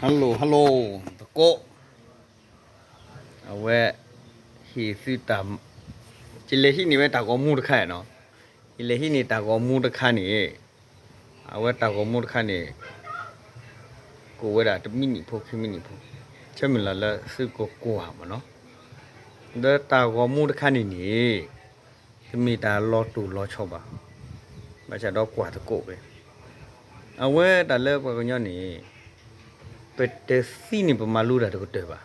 Hello hello သကိး, အဝဲ ဟ့ၣ်သုတၢ်, ယလဲၤဟံးန့ၢ်ဝဲတၢ်ဂီၤမူတခါနီၤ, ယလဲၤဟံးန့ၢ်တၢ်ဂီၤမူတခါန့ၣ်, အဝဲတၢ်ဂီၤမူတခါန့ၣ် ကိးဝဲဒၣ်တမံးနံးဖိခံမံးနံးဖိ, ဆၢမုၢ်လၢ်လၢသုကကွၢ်မ့ၢ်နီၤ, ဒီးတၢ်ဂီၤမူတခါန့ၣ်န့ၣ် တမ့ၢ်တၢ်လီၤတိၢ်လီၤဆီဘၣ်, ဘၣ်ဆၣ်ဒီးကွၢ်သကိးဝဲ, အဝဲတၢ်လၢပှၤကညီန့ၣ် ပတသံန့ၣ်ပမၤလိတၢ်တကတၢၢ်ဘၣ်,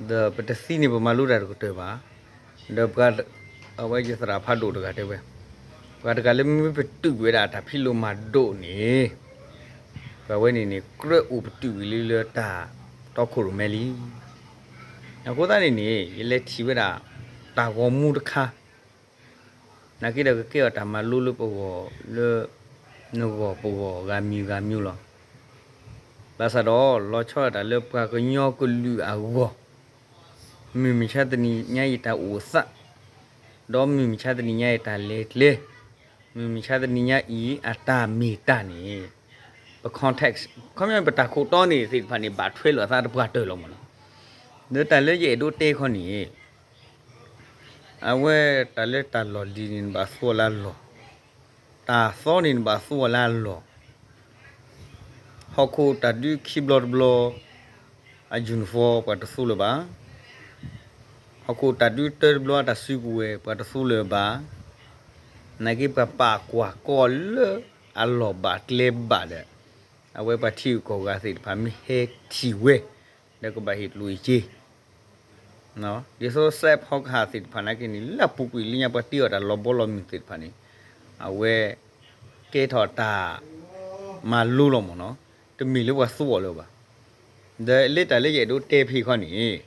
ဒီးပတသံန့ၣ်ပမၤလိတၢ်တကတၢၢ်ဘၣ်, ဒီးပှၤ, အဝဲယသရၣ်ဖးဒိၣ်တဂၤတဲဝဲ, ပှၤတဂၤလၢမ့ၢ်ပတုာ်ဝဲဒၣ်တၢ်ဖံးလိမၤဒိးန့ၣ်, ပှၤဝဲန့ၣ်န့ၣ် ကြၢးအိၣ်ပတုာ်ဝံၤလံလၢတၢ်တီခိၣ်ရိၣ်မဲလံ. အဃိသတးန့ၣ်န့ၣ် ယလဲၤထံၣ်ဝဲဒၣ် တၢ်ဂီၤမူတခါ နာ်က့ဒီးကကဲအီၤတၢ်မၤလိလၢပဂီၢ်လၢ နဂီၢ်ပဂီၢ်ဂၤမံၤဂၤမံၤလီၤ. ဘၣ်ဆၣ်ဒီး လီၤဆီဒၣ်တၢ်လၢပှၤကညီကလုာ်အဂီၢ်, မုၢ်မဆါတနံၤညါအံၤတၢ်အိၣ်သး, ဒီးမုၢ်မဆါတနံၤညါအံၤတၢ်လဲၤကျဲ, မုၢ်မဆါတနံၤညါအံၤအတၢ်မ့ၢ်တၢ်န့ၣ်, ပ context ခီပညီပတၢ်ခိၣ်တီန့ၣ်သ့ၣ်တဖၣ်န့ၣ် ဘၣ်ထွဲလိာ်အသးတပှၢ်တၢၢ်လီၤမ့ၢ်နီၤ. ဒီးတၢ်လၢယအဲၣ်ဒိးတဲခီန့ၣ် အဝဲတၢ်လၢတၢ်လီၢ်လံၤန့ၣ် နဘၣ်သူအီၤလၢအလီၢ်, တၢ်သီန့ၣ်နဘၣ်သူအီၤလၢအလီၢ်, ဟီၣ်ခိၣ်တၢ်ဒုးခံဘျီတဘျီ အ uniform ပှၤတသူလၢၤဘၣ်, ဟီၣ်ခိၣ်တၢ်ဒုးတၢတဘျီအတၢ်စုကဝဲၤ ပှၤတသူလၢၤဘၣ်, နာ်က့ပှၤပာ်ကွၢ်ကီးလၢအလီၢ်ဘၣ်ကျဲဘၣ်ဒီး အဝဲပှၤထံဂုၤကီၢ်ဂၤသ့ၣ်တဖၣ်မ့ၢ်ဟဲထံၣ်ဝဲ ဒီးကဘၣ်ဟ့ၣ်ကျိၣ်ဟ့ၣ်စ့ ဒ်သိး စဲးဖီကဟၣ် သ့ၣ်တဖၣ်နာ်က့န့ၣ် လၢအပူၤကွံာ်လၢညါပှၤတ့အီၤတၢ်လီၤဘီလီၤမုၢ်သ့ၣ်တဖၣ်န့ၣ် အဝဲကဲထီၣ်တၢ်မၤလိလီၤမ့ၢ်နီၤ, တမ့ၢ်လၢပှၤသူအီၤလၢၤဘၣ်. ဒီးလၢတၢ်လၢယအဲၣ်ဒိးတဲဖဲခီန့ၣ်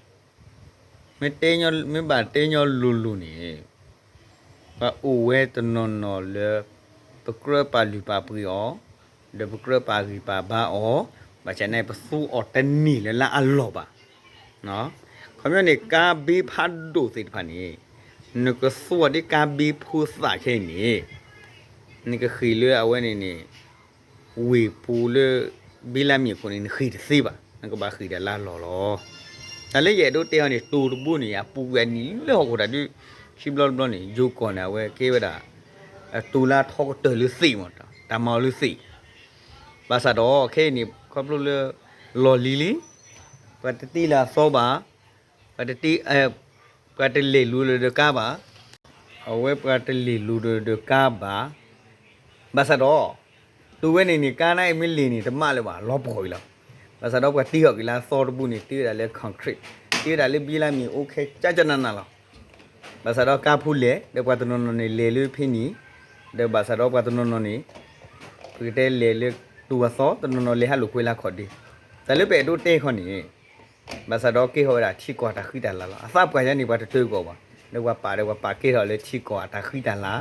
မ့ၢ်တဲညီ မ့ၢ်ဘၣ်တဲညီလိၤလိၤန့ၣ် ပှၤအိၣ်ဝဲတနီၤနီၤလၢ ပကြၢးပာ်လုၢ်ပာ်ပှ့ၤအီၤ, ဒီးပကြၢးပာ်ဂံၢ်ပာ်ဘါအီၤ, ဘၣ်ဆၣ်န့ၣ် ပသူအီၤတန့ၢ်လၢလၢအလီၢ်ဘၣ်. ခီပညီန့ၣ် ကါဘ့ဖးဒိၣ်သ့ၣ်တဖၣ်န့ၣ် နကသူအီၤဒ်ကါဘ့ဖိသၣ်ခဲအံၤန့ၣ် နကဃ့ၢ်လၢအဝဲန့ၣ်န့ၣ် ဝ့ၢ်ပူၤလၢ ဘ့လါမ့ၢ်ခိၣ်န့ၣ် နဃ့ၢ်တသ့ဘၣ်, နကဘၣ်ဃ့ၢ်ဒၣ်လၢအလီၢ်လီၤ. တၢ်လၢယအဲၣ်ဒိးတဲအီၤန့ၣ် တိၤတဘိန့ၣ် အပူၤကွံာ်အနံၣ်လၢဟီၣ်ခိၣ်တၢ်ဒုး ခံဘျီတဘျီန့ၣ် ယိၤကီၢ်န့ၣ် အဝဲကဲဝဲဒၣ် တိၤလၢအထီကတၢၢ်လၢသ့ၣ်မး တၢ်မၤအီၤလၢသ့ၣ် ဘၣ်ဆၣ်ဒီး ခဲအံၤန့ၣ် ခီဖျိလၢ လီၢ်လံၤလံ, ပှၤတတ့လၢအသီဘၣ်, ပှၤတတ့ ပှၤတလဲၤလိၤလၢၤဒီးကါဘၣ်, အဝဲပှၤတလဲၤလိၤဒီးကါဘၣ်, ဘၣ်ဆၣ်ဒီး တုၤဝဲန့ၣ်န့ၣ် ကါန့ၣ်အံၤမ့ၢ်လဲၤန့ၣ် တမးလၢၤဘၣ် လီၤပှီၢ်အံၤလီၤ. ဘၣ်ဆၣ်ဒီး ပှၤတ့အီၤက့ၤလၢအသီတဘိန့ၣ် တ့ဝဲဒၣ်လၢ concrete, တ့ဝဲဒၣ်လၢဘ့လါမ့ၢ်အိၣ်ခဲကၠၢကၠၢနးနးလီၤ. ဘၣ်ဆၣ်ဒီးကါဖိလဲၤ ဒီးပှၤတနီၤနီၤန့ၣ် လဲၤလၢဖဲန့ၣ်, ဒီးဘၣ်ဆၣ်ဒီးပှၤတနီၤနီၤန့ၣ် ပကတဲလဲၤလၢတိၤအသီ တနီၤနီၤလဲၤဟးလိာ်ကွဲလၢခီၣ်ဒ့, တၢ်လၢပအဲၣ်ဒိးတဲခီန့ၣ် ဘၣ်ဆၣ်ဒီးကဲထီၣ်ဝဲဒၣ်ထံကီၢ်အတၢ်ဃံတၢ်လၤလီၤ. အသးပှၢ်ယါန့ၣ် ပှၤတတၢကီးဘၣ်, ဒီးပှၤပာ်ဒီးပှၤပာ်ကဲထီၣ်လၢထံကီၢ်အတၢ်ဃံတၢ်လၤ,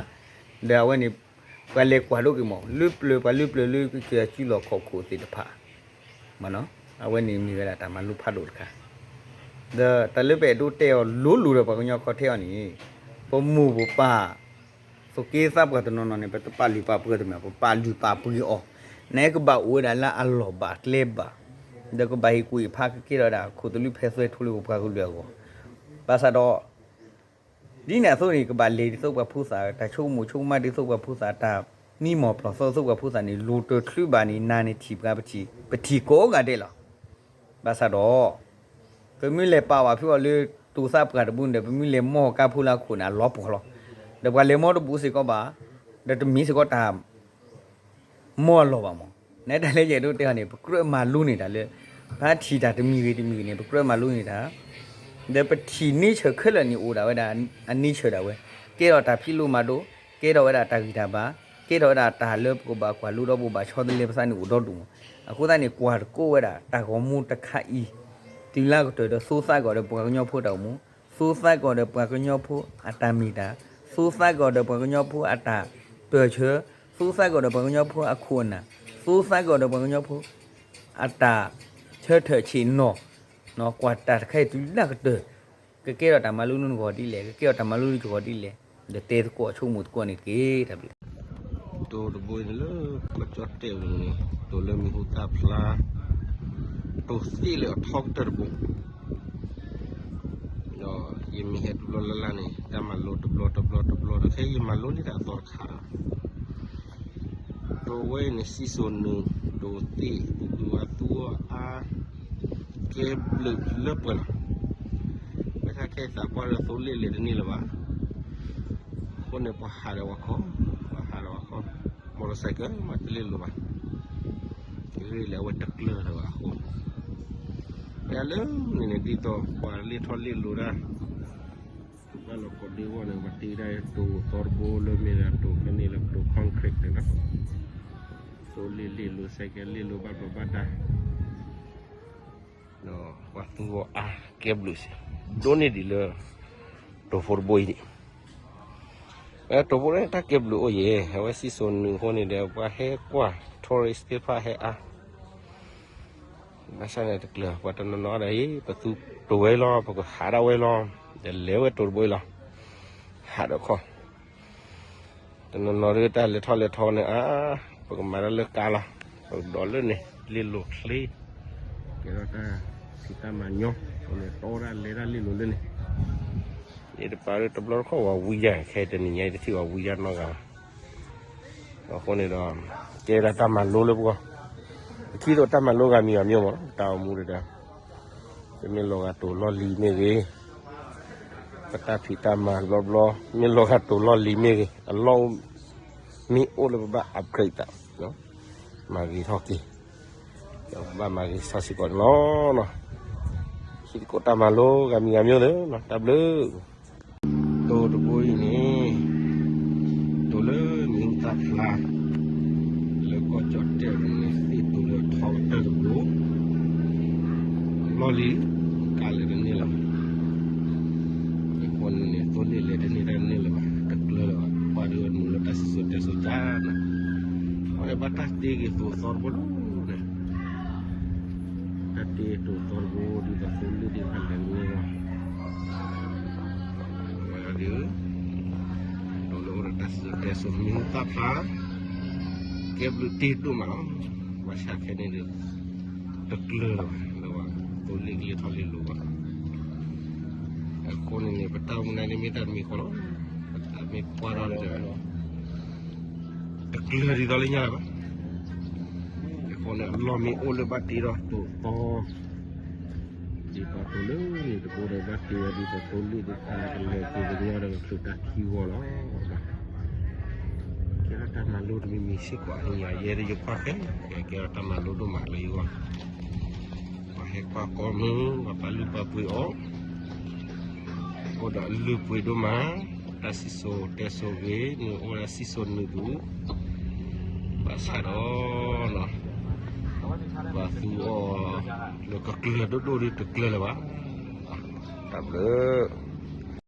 ဒီးအဝဲန့ၣ် ပှၤလဲၤကွၢ်ဒိက့ၤမး လၢပျၢၤပှၤလၢပျၢၤလၢကစၢၢ်စုလီၢ်ခီၣ်ခိၣ်သ့ၣ်တဖၣ် အဝဲန့ၣ်မ့ၢ်ဝဲဒၣ်တၢ်မၤလိဖးဒိၣ်တခါ, ဒီးတၢ်လၢပအဲၣ်ဒိးတဲအီၤလိၤလိၤဒီးပှၤကညီခီထဲအီၤန့ၣ်, ပမိၢ်ပပၢ် သုးက့သးပှၢ်တနီၤနီၤန့ၣ် ပတပာ်လုၢ်ပာ်ပှ့ၤတမ့ၢ် ပပာ်လုၢ်ပာ်ပှ့ၤအီၤ, နကဘၣ်အိၣ်ဝဲဒၣ်လၢအလီၢ်ဘၣ်ကျဲဘၣ်, ဒီးကဘၣ်ဟ့ၣ်ကူၣ်ဟ့ၣ်ဖးကကဲထီၣ်ဝဲဒၣ်ခိၣ်သလုးဖဲသွဲထူလၢပပှၤကလုာ်အဂီၢ်, ဘၣ်ဆၣ်ဒီး ဒ်န့ၣ်အသိးန့ၣ် ကဘၣ်လဲၤဒ်သိးပှၤဖိသၣ် တၢ်ဆိကမိၣ်ဆိကမးဒ်သိးပှၤဖိသၣ် တၢ်မံမီၢ်ပျီၢ်သီသိးပှၤဖိသၣ်န့ၣ် လိၣ်တချုးဘၣ်န့ၣ် နၤန့ၣ်ထံၣ်ပှၤပထံၣ် ပထံၣ်ကိးဂၤဒဲးလီၤ. ဘၣ်ဆၣ်ဒီး ပမ့ၢ်လဲၤပာ်ဝဲဖုအီၤလၢတိၤသးပှၢ်တဘိန့ၣ်ဒီး ပမ့ၢ်လဲၤမီၢ်ကါဖိလၢအခိၣ်န့ၣ် အလီၤပှီၢ်လီၤ. ဒီးပှၤလဲၤမီၢ်တဘူးစ့ၢ်ကီးဘၣ်, ဒီးတမ့ၢ်စ့ၢ်ကီးတၢ် မီၢ်အလီၢ်ဘၣ်မး, နဲဒၣ်လၢယအဲၣ်ဒိးတဲအီၤန့ၣ် ပကြၢးမၤလိန့ၢ်တၢ်လၢ ပထံၣ်တၢ်တမံၤဂ့ၤတမံၤဂ့ၤန့ၣ် ပကြၢးမၤလိန့ၢ်တၢ်, ဒီးပထံၣ် nature ခဲလၢာ်န့ၣ်အိၣ်ဒၣ်ဝဲဒၣ် အ nature ဒၣ်ဝဲ, ကဲထီၣ်တၢ်ဖံးလိမၤဒိး, ကဲထီၣ်ဝဲဒၣ်တၢ်ဂံၢ်တၢ်ဘါ, ကဲထီၣ်ဝဲဒၣ်တၢ်လၢပကဘၣ်ကွၢ်လိဒီးပကဘၣ်ဆီတလဲပသးန့ၣ်အိၣ်ဒီဒူၣ်မး, အဃိသတးန့ၣ် ကွၢ်တကိးဝဲဒၣ်တၢ်ဂီၤမူတခါအံၤ, တုၤလၢကတၢၢ်ဒီး သူသးကီးဒီးပှၤကညီဖိတၢ်အိၣ်မူ, သူသးကီးဒီးပှၤကညီဖိအတၢ်မ့ၢ်တၢ်, သူသးကီးဒီးပှၤကညီဖိအတၢ်ပၢၢ်ဆၢ, သူ သူသးကဒီးပှၤကညီဖိအခိၣ်အနၢ်, သူသးကဒီးပှၤကညီဖိ အတၢ်ဆၢထၢၣ်ဆ့ၣ်နီၤ, ကွၢ်တၢ်တခါအံၤတုၤလၢကတၢၢ်, ကကဲထီၣ်တၢ်မၤလိနဂီၢ်ဒ်လဲၣ်, ကကဲထီၣ်တၢ်မၤလိနဂီၢ်ဒ်လဲၣ်, ဒီးတဲသကိးဆိကမိၣ်သကိးန့ၣ်တက့ၢ် တၢ်ဘျုး တိၤတဘိအံၤန့ၣ်လၢ ကီၢ်ကၠီၣ်တဲၣ်ပူၤန့ၣ် တိၤလၢမံၤဟူသၣ်ဖျါ, တိၤသ့ၣ်လၢအထီကတၢၢ်တဘိ, ဒီးယမ့ၢ်ဟဲတဘျီလၢ်လၢ်န့ၣ် တၢ်မၤလိတဘျီတဘျီတဘျီဒီး ခဲအံၤယမၤလိလံတၢ်အသီတခါလီၤ. တိၤဝဲအံၤန့ၣ် စံၣ်စိၤနုာ်, တိၤသ့ၣ်, ပူၤကွံာ်ဝဲသူအီၤအါ, ကဲဘျုးလၢပှဲၤလီၤ. ဝဲဒၣ်ခဲအံၤသးပှၢ်ဒီးသိလ့ၣ်လဲၤတန့ၢ်လၢၤဘၣ်. အဃိန့ၣ် ပှၤဟးဒီးဝဲခီ, ပှၤဟးဒီးဝဲခီ, မီၢ်တစဲးကဲမၤတလ့ၢ်လိၤဘၣ်. ဂ့ၢ်လၢအဝဲတကျၢၤလၢၤဘၣ်အဃိန့ၣ်, ဝဲဒၣ်လၢန့ၣ်န့ၣ် ဒ်သိးပှၤလ့ၢ်ထီၣ်လ့ၢ်လိၤတၢ် ဘၣ်လီၤကိးဒ့ဝီၢ်န့ၣ် ပှၤတ့ဒၣ်တိၤသီတဘိလၢမ့ၢ်ဒၣ်တိၤဖဲန့ၣ်လၢတိၤ concrete န့ၣ်လီၤ. သိလ့ၣ်လ့ၢ်လိၤ စဲးကဲလ့ၢ်လိၤဘၣ်ဘျီးဘၣ်ဒါ, ဒီးပှၤသူအီၤအါကဲဘျုးစ့ၢ်, ဒိၣ်န့ၢ်ဒံးလၢ တိၤဖိတဘိအံၤန့ၣ်, ဝဲတိၤဖိန့ၣ်တၢ်ကဲဘျုးအိၣ်ယဲၢ်, အဝဲစံၣ်စိၤနုာ်အဃိန့ၣ်ဒီး ပှၤဟဲကွၢ် tourist သ့ၣ်တဖၣ်ဟဲအါ ဘၣ်ဆၣ်န့ၣ်တကျၢၤ ပှၤတနီၤနီၤဒီး ပသူတိၤဝဲလီၤ ပကဟးဒၣ်ဝဲလီၤ, ဒီးလဲၤဝဲတိၤတဘိအံၤလီၤ, ဟးဒီးခီ, တနီၤနီၤဒ်တၢ်လဲၤထီၣ်လဲၤထီန့ၣ် အါ, ပကမၤတၢ်လၢကါလီၤ, ပကဒိးလၢန့ၣ် လ့ၢ်လိၤချ့, ကဲထီၣ်တၢ်ဖံးတၢ်မၤညီ, န့ၣ်တီဒၣ်လဲၤတၢ်လ့ၢ်လိၤလၢန့ၣ်, ယတပာ်လၢတဘျီတခီၣ်ဝဲဝံယါ ခဲတနံၤညါအံၤတထံၣ်ဝဲဝံယါနီတဂၤဘၣ် အဃိန့ၣ်ဒီး ကဲဒၣ်တၢ်မၤလိလၢပဂီၢ်, ပခံသိးတၢ်မၤလိဂၤမံၤဂၤမံၤမ့ၢ်လီၤ, တၢ်အိၣ်မူဒီး ပမ့ၢ်လီၤဂာ်တိၤလီၢ်လံၤမ့ၢ်ဂ့ၤ, ပတၢ်ဖံးတၢ်မၤဘျီဘျီ, မ့ၢ်လီၤဂာ်တိၤလီၢ်လံၤမ့ၢ်ဂ့ၤ, အလီၢ်အိၣ်မ့ၢ်အိၣ်လၢပဘၣ် upgrade သး, မၤဂ့ၤထီၣ်က့ၤ, ဒီးပဘၣ်မၤဂ့ၤစ့ၢ်ကီးန့ၣ်လီၤ. ခံသကိးတၢ်မၤလိဂၤမံၤဂၤမံၤလီၤ, တၢ်ဘျုး တိၤတဘိအံၤန့ၣ် တိၤလၢမံၤဟူသၣ်ဖျါ လၢကီၢ်ကၠီၣ်တဲၣ်န့ၣ် သ့ၣ်တိၤလၢထီကတၢၢ်တဘိ, လီၢ်လံၤ ကါလဲၤတန့ၢ်လၢၤဘၣ်, အဃိန့ၣ်န့ၣ် သိလ့ၣ်လဲၤတန့ၢ်တၢ်တန့ၢ်လၢၤဘၣ်, တကျၢၤလၢၤဘၣ်, ပှၤဒုးအိၣ်မူလၢတၢ်စံၣ်စိၤတဲစိၤကါန့ၣ်, အဝဲဘၣ်တၢ်တ့က့ၤသိးသီတဘိလီၤန့ၣ် တၢ်တ့တိၤသီတဘိ ဒ်သိးသိလ့ၣ်ဒ်တဖၣ်လဲၤတန့ၢ်လီၤ. အဝဲဒၣ်ဒ် တိၤလၢအိၣ်ဒီးတၢ်စံၣ်စိၤတဲစိၤ မံၤဟူသၣ်ဖျါ ကဲဘျုးတ့ဒိၣ်မးလီၤ. ဘၣ်ဆၣ်ခဲန့ၣ်ဒီး တကျၢၤလၢၤဘၣ် လၢသိလ့ၣ်ကလ့ၢ်ထီၣ်လ့ၢ်လိၤဘၣ်. အဃိန့ၣ်န့ၣ် ပတၢ်အိၣ်မူန့ၣ်မ့ၢ်တၢ်တမံၤဃီလီၤ. ပတၢ်မ့ၢ်ကွၢ်ထီၣ်ဒီး တကျၢၤဒ်သိးလၢညါလၢၤဘၣ်. အဃိန့ၣ် အလီၢ်မ့ၢ်အိၣ်လၢဘၣ်တ့ထီၣ်တိၤသီ ဒ်သိးတိၤလၢန့ၣ်တဘိဒီး ဘၣ်တ့ဝဲဒ်သိးသိလ့ၣ်သ့ၣ်တဖၣ်ကလဲၤက့ၤကညီဒီးကချုးတၢ်ခံဂီၢ်လီၤ. ကဲထီၣ်တၢ်မၤလိတမံၤမံၤစ့ၢ်ကီး ဟ့ၣ်ယၤယဲဒၣ်ယကွၢ်ဖဲ ကဲထီၣ်တၢ်မၤလိဒိၣ်မးလၢယဂီၢ်, ပှၤဟဲကွၢ်ကီမုၢ် ပှၤပာ်လုၢ်ပာ်ပှ့ၤအီၤ အိၣ်ဒီးအလုၢ်အပှ့ၤဒိၣ်မး, တၢ်စံၣ်စိၤတဲစိၤဂ့ၤ နုာ်အိၣ်ဒီးစံၣ်စိၤနုာ်ပူၤ, ဘၣ်ဆၣ်ဒီး ပှၤသူအီၤလၢကကျၢၤဒိၣ်ဒိၣ်ဒ်တကျၢၤလၢၤဘၣ်. တၢ်ဘျုး